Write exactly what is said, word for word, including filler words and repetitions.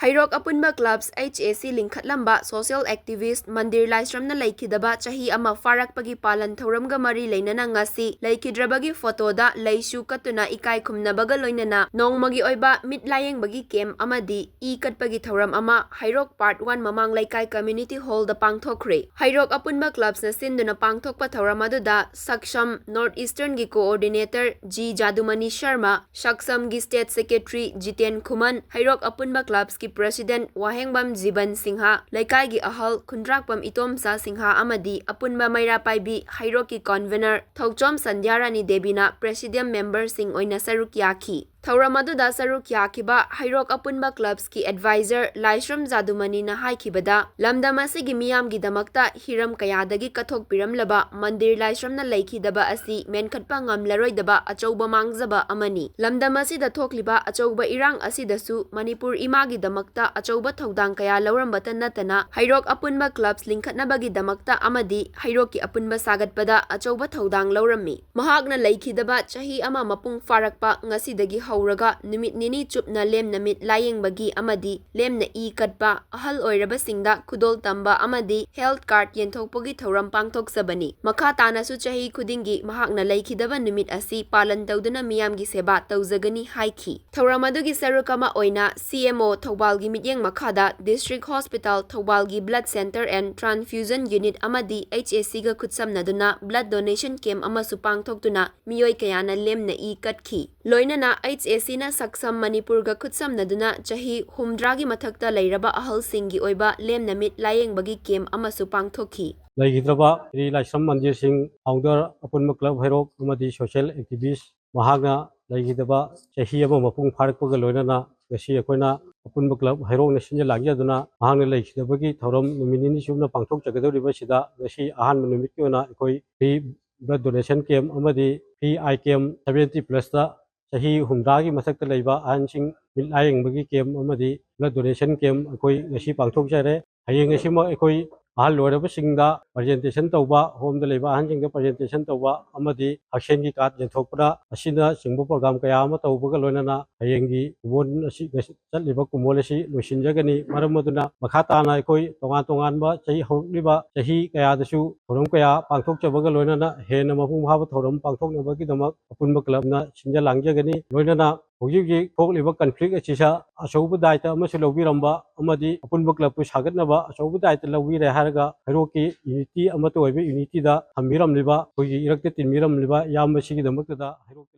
ꯍꯩꯔꯣꯛ ꯑꯄꯨꯟꯕ clubs H A C ꯂꯤꯡꯈꯠꯂꯝꯕ social activist ꯃꯟꯗꯤꯔ ꯂꯥꯏꯁ꯭ꯔꯝꯅ ꯂꯩꯈꯤꯗꯕ ꯆꯍꯤ ꯑꯃ ꯐꯥꯔꯛꯄꯒꯤ ꯄꯥꯂꯟ ꯊꯧꯔꯝꯒ ꯃꯔꯤ ꯂꯩꯅꯅ ꯉꯁꯤ ꯂꯩꯈꯤꯗ꯭ꯔꯕꯒꯤ ꯐꯣꯇꯣꯗ ꯂꯩꯁꯨ ꯀꯠꯇꯨꯅ ꯏꯀꯥꯏ ꯈꯨꯝꯅꯕꯒ ꯂꯣꯏꯅꯅ ꯅꯣꯡꯃꯒꯤ ꯑꯣꯏꯕ ꯃꯤꯠ ꯂꯥꯌꯦꯡꯕꯒꯤ camp ꯑꯃꯗꯤ ꯏ ꯀꯠꯄꯒꯤ ꯊꯧꯔꯝ ꯑꯃ ꯍꯩꯔꯣꯛ Part One ꯃꯃꯥꯡ ꯂꯩꯀꯥꯏ community hallꯗ ꯄꯥꯡꯊꯣꯛꯈ꯭ꯔꯦ꯫ ꯍꯩꯔꯣꯛ ꯑꯄꯨꯟꯕ clubsꯅ ꯁꯤꯟꯗꯨꯅ ꯄꯥꯡꯊꯣꯛꯄ ꯊꯧꯔꯝ ꯑꯗꯨꯗ ꯁꯛꯁꯝ North Easternꯒꯤ coordinator G ꯖꯥꯗꯨꯃꯅꯤ Sharma, ꯁꯛꯁꯝꯒꯤ state secretary Jiten ꯈꯨꯃꯟ, ꯍꯩꯔꯣꯛ ꯑꯄꯨꯟꯕ clubsꯀꯤ president ꯋꯥꯍꯦꯡꯕꯝ ꯖꯤꯕꯟ ꯁꯤꯡꯍ, ꯂꯩꯀꯥꯏꯒꯤ ꯑꯍꯜ ꯈꯨꯟꯗ꯭ꯔꯥꯛꯄꯝ ꯏꯇꯣꯝꯆꯥ ꯁꯤꯡꯍ ꯑꯃꯗꯤ ꯑꯄꯨꯟꯕ ꯃꯩꯔꯥ ꯄꯥꯏꯕꯤ ꯍꯩꯔꯣꯛꯀꯤ convener ꯊꯧꯆꯣꯝ ꯁꯟꯙ꯭ꯌꯥꯔꯥꯅꯤ ꯗꯦꯕꯤꯅ presidium memberꯁꯤꯡ ꯑꯣꯏꯅ ꯁꯔꯨꯛ ꯌꯥꯈꯤ꯫ ꯊꯧꯔꯝ ꯑꯗꯨꯗ ꯁꯔꯨꯛ ꯌꯥꯈꯤꯕ ꯍꯩꯔꯣꯛ ꯑꯄꯨꯟꯕ clubsꯀꯤ advisor ꯂꯥꯏꯁ꯭ꯔꯝ ꯖꯥꯗꯨꯃꯅꯤꯅ ꯍꯥꯏꯈꯤꯕꯗ, ꯂꯝꯗꯝ ꯑꯁꯤꯒꯤ ꯃꯤꯌꯥꯝꯒꯤꯗꯃꯛꯇ ꯍꯤꯔꯝ ꯀꯌꯥꯗꯒꯤ ꯀꯠꯊꯣꯛꯄꯤꯔꯝꯂꯕ ꯃꯟꯗꯤꯔ ꯂꯥꯏꯁ꯭ꯔꯝꯅ ꯂꯩꯈꯤꯗꯕ ꯑꯁꯤ ꯃꯦꯟꯈꯠꯄ ꯉꯝꯂꯔꯣꯏꯗꯕ ꯑꯆꯧꯕ ꯃꯥꯡꯖꯕ ꯑꯃꯅꯤ꯫ ꯂꯝꯗꯝ ꯑꯁꯤꯗ ꯊꯣꯛꯂꯤꯕ ꯑꯆꯧꯕ ꯏꯔꯥꯡ ꯑꯁꯤꯗꯁꯨ ꯃꯅꯤꯄꯨꯔ ꯏꯃꯥꯒꯤꯗꯃꯛꯇ ꯑꯆꯧꯕ ꯊꯧꯗꯥꯡ ꯀꯌꯥ ꯂꯧꯔꯝꯕꯇ ꯅꯠꯇꯅ, ꯍꯩꯔꯣꯛ ꯑꯄꯨꯟꯕ clubs ꯂꯤꯡꯈꯠꯅꯕꯒꯤꯗꯃꯛꯇ ꯑꯃꯗꯤ ꯍꯩꯔꯣꯛꯀꯤ ꯑꯄꯨꯟꯕ ꯁꯥꯒꯠꯄꯗ ꯑꯆꯧꯕ ꯊꯧꯗꯥꯡ ꯂꯧꯔꯝꯃꯤ꯫ ꯃꯍꯥꯛꯅ ꯂꯩꯈꯤꯗꯕ ꯆꯍꯤ ꯑꯃ ꯃꯄꯨꯡ ꯐꯥꯔꯛꯄ ꯉꯁꯤꯗꯒꯤ ꯍꯧꯔꯒ ꯅꯨꯃꯤꯠ ꯅꯤꯅꯤ ꯆꯨꯞꯅ ꯂꯦꯝꯅ ꯃꯤꯠ ꯂꯥꯌꯦꯡꯕꯒꯤ ꯑꯃꯗꯤ ꯂꯦꯝꯅ ꯏ ꯀꯠꯄ, ꯑꯍꯜ ꯑꯣꯏꯔꯕꯁꯤꯡꯗ ꯈꯨꯗꯣꯜ ꯇꯝꯕ ꯑꯃꯗꯤ health card ꯌꯦꯟꯊꯣꯛꯄꯒꯤ ꯊꯧꯔꯝ ꯄꯥꯡꯊꯣꯛꯆꯕꯅꯤ꯫ ꯃꯈꯥ ꯇꯥꯅꯁꯨ ꯆꯍꯤ ꯈꯨꯗꯤꯡꯒꯤ ꯃꯍꯥꯛꯅ ꯂꯩꯈꯤꯗꯕ ꯅꯨꯃꯤꯠ ꯑꯁꯤ ꯄꯥꯂꯟ ꯇꯧꯗꯨꯅ ꯃꯤꯌꯥꯝꯒꯤ ꯁꯦꯕꯥ ꯇꯧꯖꯒꯅꯤ ꯍꯥꯏꯈꯤ꯫ ꯊꯧꯔꯝ ꯑꯗꯨꯒꯤ ꯁꯔꯨꯛ ꯑꯃ ꯑꯣꯏꯅ C M O ꯊꯧꯕꯥꯜꯒꯤ ꯃꯤꯠꯌꯦꯡ ꯃꯈꯥꯗ District Hospital ꯊꯧꯕꯥꯜꯒꯤ Blood Center and Transfusion Unit ꯑꯃꯗꯤ H A Cꯒ ꯈꯨꯠꯁꯝꯅꯗꯨꯅ blood donation camp ꯑꯃꯁꯨ ꯄꯥꯡꯊꯣꯛꯇꯨꯅ ꯃꯤꯑꯣꯏ ꯀꯌꯥꯅ ꯂꯦꯝꯅ ꯏ ꯀꯠꯈꯤ꯫ ꯂꯣꯏꯅꯅ H A Cꯅ ꯁꯛꯁꯝ ꯃꯅꯤꯄꯨꯔꯒ ꯈꯨꯠꯁꯝꯅꯗꯨꯅ ꯆꯍꯤ ꯍꯨꯝꯗ꯭ꯔꯥꯒꯤ ꯃꯊꯛꯇ ꯂꯩꯔꯕ ꯑꯍꯜꯁꯤꯡꯒꯤ ꯑꯣꯏꯕ ꯂꯦꯝꯅ ꯃꯤꯠ ꯂꯥꯌꯦꯡꯕꯒꯤ camp ꯑꯃꯁꯨ ꯄꯥꯡꯊꯣꯛꯈꯤ꯫ ꯂꯩꯈꯤꯗ꯭ꯔꯕ ꯁ꯭ꯔꯤ ꯂꯥꯏꯁ꯭ꯔꯝ ꯃꯟꯗꯤꯔ ꯁꯤꯡ, founder ꯑꯄꯨꯟꯕ club ꯍꯩꯔꯣꯛ ꯑꯃꯗꯤ social activist, ꯃꯍꯥꯛꯅ ꯂꯩꯈꯤꯗꯕ ꯆꯍꯤ ꯑꯃ ꯃꯄꯨꯡ ꯐꯥꯔꯛꯄꯒ ꯂꯣꯏꯅꯅ ꯉꯁꯤ ꯑꯩꯈꯣꯏꯅ ꯑꯄꯨꯟꯕ club ꯍꯩꯔꯣꯛꯅ ꯁꯤꯟꯖ ꯂꯥꯡꯖꯗꯨꯅ ꯃꯍꯥꯛꯅ ꯂꯩꯈꯤꯗꯕꯒꯤ ꯊꯧꯔꯝ ꯅꯨꯃꯤꯠ ꯅꯤꯅꯤ ꯆꯨꯞꯅ ꯄꯥꯡꯊꯣꯛꯆꯒꯗꯧꯔꯤꯕꯁꯤꯗ ꯉꯁꯤ ꯑꯍꯥꯟꯕ ꯅꯨꯃꯤꯠꯀꯤ ꯑꯣꯏꯅ ꯑꯩꯈꯣꯏ free blood donation camp ꯑꯃꯗꯤ free eye camp seventy plusꯇ ꯆꯍꯤ ꯍꯨꯝꯗ꯭ꯔꯥꯒꯤ ꯃꯊꯛꯇ ꯂꯩꯕ ꯑꯍꯟꯁꯤꯡ ꯃꯤꯠ ꯂꯥꯌꯦꯡꯕꯒꯤ camp ꯑꯃꯗꯤ blood donation camp ꯑꯩꯈꯣꯏ ꯉꯁꯤ ꯄꯥꯡꯊꯣꯛꯆꯔꯦ꯫ ꯍꯌꯦꯡ ꯑꯁꯤꯃꯛ ꯑꯩꯈꯣꯏ ꯑꯍꯜ ꯑꯣꯏꯔꯕꯁꯤꯡꯗ presentation ꯇꯧꯕ, ꯍꯣꯝꯗ ꯂꯩꯕ ꯑꯍꯟꯁꯤꯡꯗ presentation ꯇꯧꯕ, ꯑꯃꯗꯤ ꯍꯛꯁꯦꯜꯒꯤ card ꯌꯦꯟꯊꯣꯛꯄꯅ ꯑꯁꯤꯅꯆꯤꯡꯕ program ꯀꯌꯥ ꯑꯃ ꯇꯧꯕꯒ ꯂꯣꯏꯅꯅ ꯍꯌꯦꯡꯒꯤ ꯀꯨꯝꯑꯣꯟ ꯑꯁꯤ, ꯆꯠꯂꯤꯕ ꯀꯨꯝꯑꯣꯟ ꯑꯁꯤ ꯂꯣꯏꯁꯤꯟꯖꯒꯅꯤ꯫ ꯃꯔꯝ ꯑꯗꯨꯅ ꯃꯈꯥ ꯇꯥꯅ ꯑꯩꯈꯣꯏ ꯇꯣꯉꯥꯟ ꯇꯣꯉꯥꯟꯕ ꯆꯍꯤ, ꯍꯧꯔꯛꯂꯤꯕ ꯆꯍꯤ ꯀꯌꯥꯗꯁꯨ ꯊꯧꯔꯝ ꯀꯌꯥ ꯄꯥꯡꯊꯣꯛꯆꯕꯒ ꯂꯣꯏꯅꯅ ꯍꯦꯟꯅ ꯃꯄꯨꯡ ꯐꯥꯕ ꯊꯧꯔꯝ ꯄꯥꯡꯊꯣꯛꯅꯕꯒꯤꯗꯃꯛ ꯑꯄꯨꯟꯕ clubꯅ ꯁꯤꯟꯖ ꯂꯥꯡꯖꯒꯅꯤ꯫ ꯂꯣꯏꯅꯅ ꯍꯧꯖꯤꯛ ꯍꯧꯖꯤꯛ ꯊꯣꯛꯂꯤꯕ conflict ꯑꯁꯤꯁꯨ ꯑꯆꯧꯕ ꯗꯥꯏꯇ ꯑꯃꯁꯨ ꯂꯧꯕꯤꯔꯝꯕ ꯑꯃꯗꯤ ꯑꯄꯨꯟꯕ clubꯄꯨ ꯁꯥꯒꯠꯅꯕ ꯑꯆꯧꯕ ꯗꯥꯏꯇ ꯂꯧꯕꯤꯔꯦ ꯍꯥꯏꯔꯒ ꯍꯩꯔꯣꯛꯀꯤ unity, ꯑꯃꯠꯇ ꯑꯣꯏꯕ unityꯗ ꯊꯝꯕꯤꯔꯝꯂꯤꯕ, ꯑꯩꯈꯣꯏꯒꯤ ꯏꯔꯛꯇ ꯇꯤꯟꯕꯤꯔꯝꯂꯤꯕ ꯏꯌꯥꯝꯕꯁꯤꯒꯤꯗꯃꯛꯇꯗ ꯍꯩꯔꯣꯛꯀꯤ